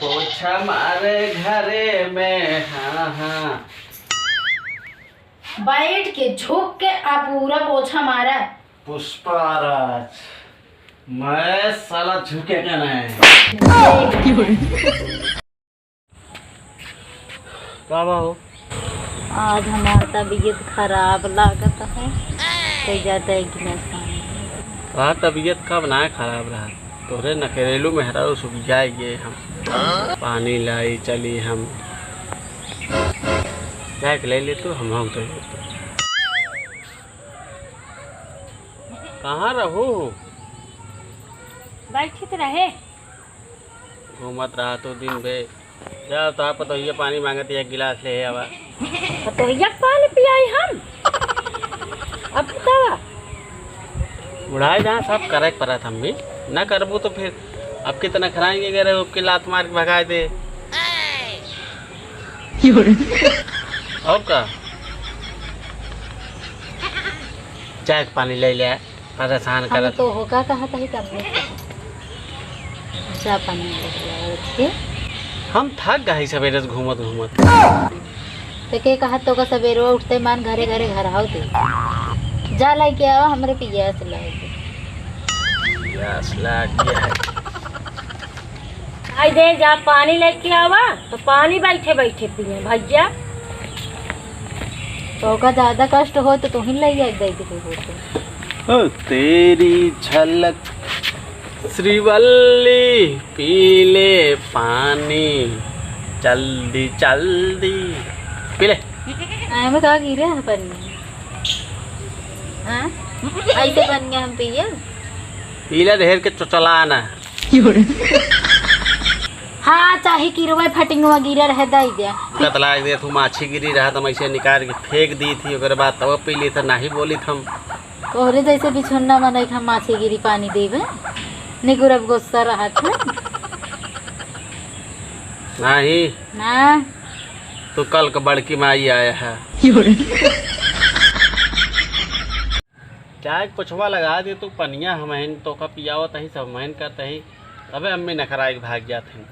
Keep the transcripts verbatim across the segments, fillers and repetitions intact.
पोछा मारे घरे में, हाँ, हाँ। बैठ के, झुक के आ पूरा पोछा मारा। पुष्पा राज, मैं साला झुकेगा नहीं। का बा हो? आज हमार तबीयत खराब लागत है, तो जाता है एक गिलास पानी। तोहार तबीयत कब ना खराब रहा, तोहरे नखरेलू मेहरारू से उपजाए गए हम। पानी लाई चली हम, जाके ले ले तू, हम हम तो ले तू। कहाँ रहू? बैठित रहे। घूमत रहा तू दिन भे। जा, तो आप तो ये पानी मांगत, एक गिलास ले आवा। तो ये पानी पियाई हम? अब बतावा। बुढ़ाई जहाँ सब करे के पड़त हम भी। ना करबू तो फिर अब कितना खराएंगे, अगर आपके लात मार के भगा दे। और का? चाय के पानी ले ले। परेशान हम करत। तो होगा कहत है तब। जा पानी लेके आओ, उठ के। हम थक गए सवेरे से घूमत घूमत। तो के कहत तो का सवेरे उठते मान घरे घरे घर आओ दे। जा लेके आओ, हमरे पियास लाग। पियास लाग गया है। आई दे, जा पानी लेके आवा, तो पानी बैठे बैठे पिए भैया। तो का ज्यादा कष्ट हो तो तुहिन ले आई दे दे हो तो। ओ तेरी झलक श्रीवल्ली, पी ले पानी, जल्दी जल्दी पी ले। आए में का गिरे है पनिया? हाँ? ऐसे पनिया हम पिए? पी ले ढेर के चोचला ना। हाँ, चाहे किरवा फटिंगवा गिरा रहे, दई दे। कतला एक दे तू माछी गिरी रहा, तो हम ऐसे निकाल के फेंक दी थी, ओकरे बाद तब पी ली था, नहीं बोली था हम। तोहरे जैसे बिछुन्ना मनई के हम माछी गिरी पानी देवे, निगुरब गुस्सा रहत है। नहीं। ना। तू कल का बड़की माई आया है। चाय के पोछवा लगा दे तू, पनिया हमहिन तोका पियावत ही, सब हमहिन करत ही, तबे अम्मी नखराई के भाग जात हिन।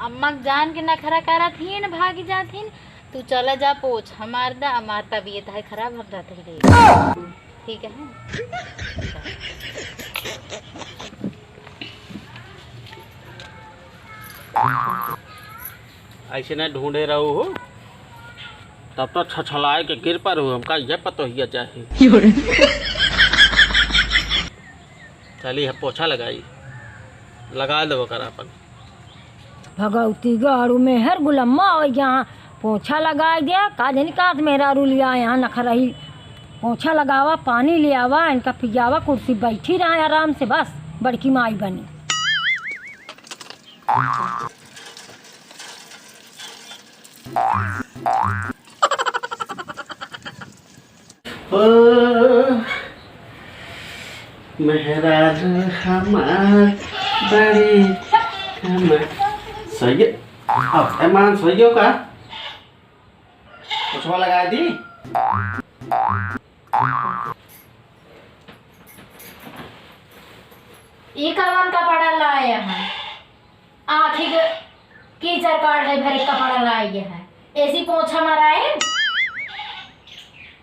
अम्मा के जान के नखरा करत ही न भाग जात हिन। तू चला जा, पोछ हमार दा, हमार तबीयत है खराब, हम रहते ही रही। ठीक है। ऐसे ना ढूंढे रहो हो, तब तो छछलाए के गिर पर हो, हमका ये पतोहिया चाही। चली, हम पोछा लगाई, लगा दो ओकर अपन। भगवती गाड़ू में हर गुलम्मा हो गया, पोछा लगाई दे, का जनी कात मेहरारू लिया यहाँ नखरही। पोछा लगावा, पानी ले आवा, इनका पियावा, कुर्सी बैठी रहा आराम से, बस बड़की माई बनी। ओ, मेहरारू हमार बड़ी हमार। सही है। अब एमान सही हो का? पोछवा लगा दी। ई कवन कपड़ा लाए हैं? आँखी के कीचड़ काढ़े भरे कपड़ा लाए हैं। ऐसी पोछा माराए?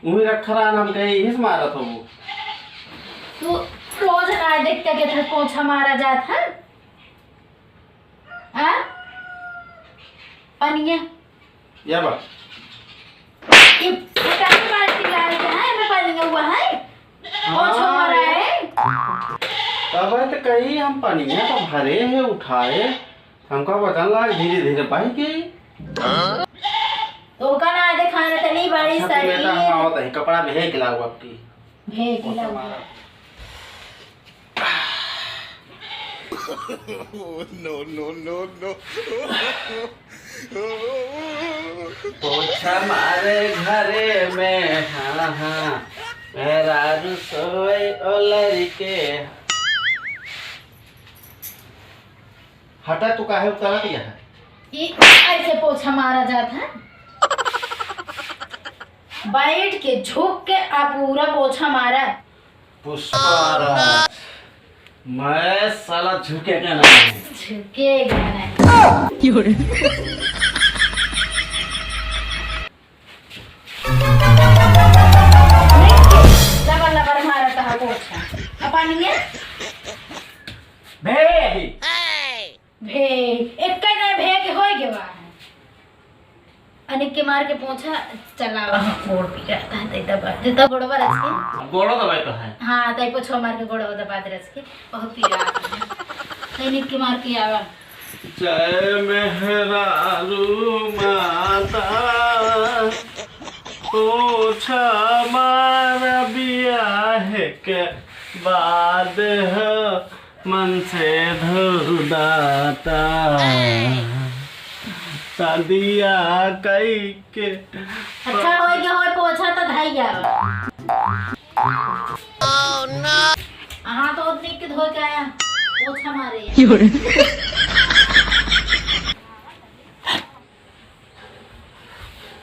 उही रखा रहा, हम कहे यही से मारत हो। तू रोज ना देखते के था पोछा मारा जात है? हाँ? पनिया। या बा। ये फटाके बाल्टी लाए के है, एमे पनिया हुआ है। हाँ, पोछा मारा है। तब है तो कही हम पनिया तो भरे है, उठाए। हमका वजन लाग धीरे धीरे बही के। तो का ना दिखाना तनी बड़ी अच्छा, तू बेटा, हम शरीर। आवत है, कपड़ा भेग लाओ आपकी। भेग पोछा लाओ। मारा। No, no, no, no। पोछा मारे घरे में, हाँ, हाँ, मेहरारू सोए ओ लड़के। हटा, तू काहे उतारत यह है? ई ऐसे पोछा मारा जात है? बैठ के, झुक के आ पूरा पोछा मारा। पुष्पा राज, मैं साला झुकेगा नहीं। छुके गया नहीं। लबर लबर मारत है पोछा। अब पानी है? भे अभी। भे, एक का ना भे के होई गवा है। अनिक के मार के पोछा चलावा। गोड़ पीरात है, तै दबा, जितना गोड़वा रच के। अब गोड़ो दबाए तो है। हाँ, तै पोछा मार के गोड़वा दबा दे रच के, बहुत पीरात है। तै निक के मार के आवा। जय मेहरारू माता, पोछा मार बियाह के बाद ह मन से धुदाता। शादिया कई के अच्छा होई के होई, पोछा तो धई गया। हाँ, तो उतनी के धो के आया, पोछा मारे।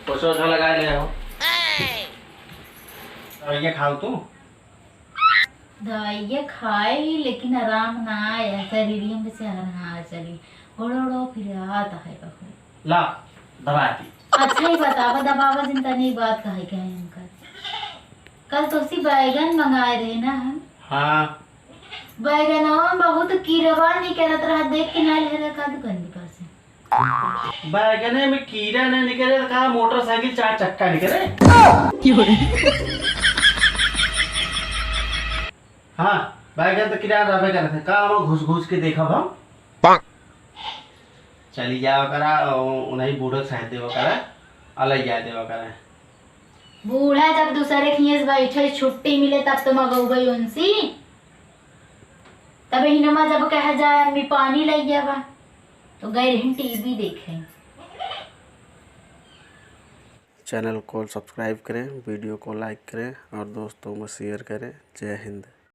पोछा ओछा लगा ले हो। और ये खाओ तू। दवाइया खाई, लेकिन आराम ना आया, शरीरिया में से हरहा चली, गोड़ो ओड़ो पिरात है बहुत। ला, दबा दी। अच्छा ही बतावा, दबावा जिन तनी बात कहे के है हमका। कल तोसी बैगन मंगाए रहे ना हम। हाँ। बैगनवा में बहुत कीड़वा निकलत रहा, देख के ना ले रहा का दुकान के पास से। बैगने में कीड़ा नहीं निकले तो का मोटरसाइकिल चार चक्का निकले? हाँ, बैगन तो कीड़ा रहबे करत है। का हम घुस घुस के देखब हम? चली जाओ करा, उ-, उन्हीं बूढ़ा के साथ देवा करा, अलग जा देवा करा। बूढ़ा जब दूसरे खिए से बैठे, छुट्टी मिले तब तो मगौबे उनसी। तब हिनमा जब कह जाए, "अम्मी पानी लइ आवा," तो गए रहन टीवी देखे। चैनल को सब्सक्राइब करें, वीडियो को लाइक करें और दोस्तों में शेयर करें। जय हिंद।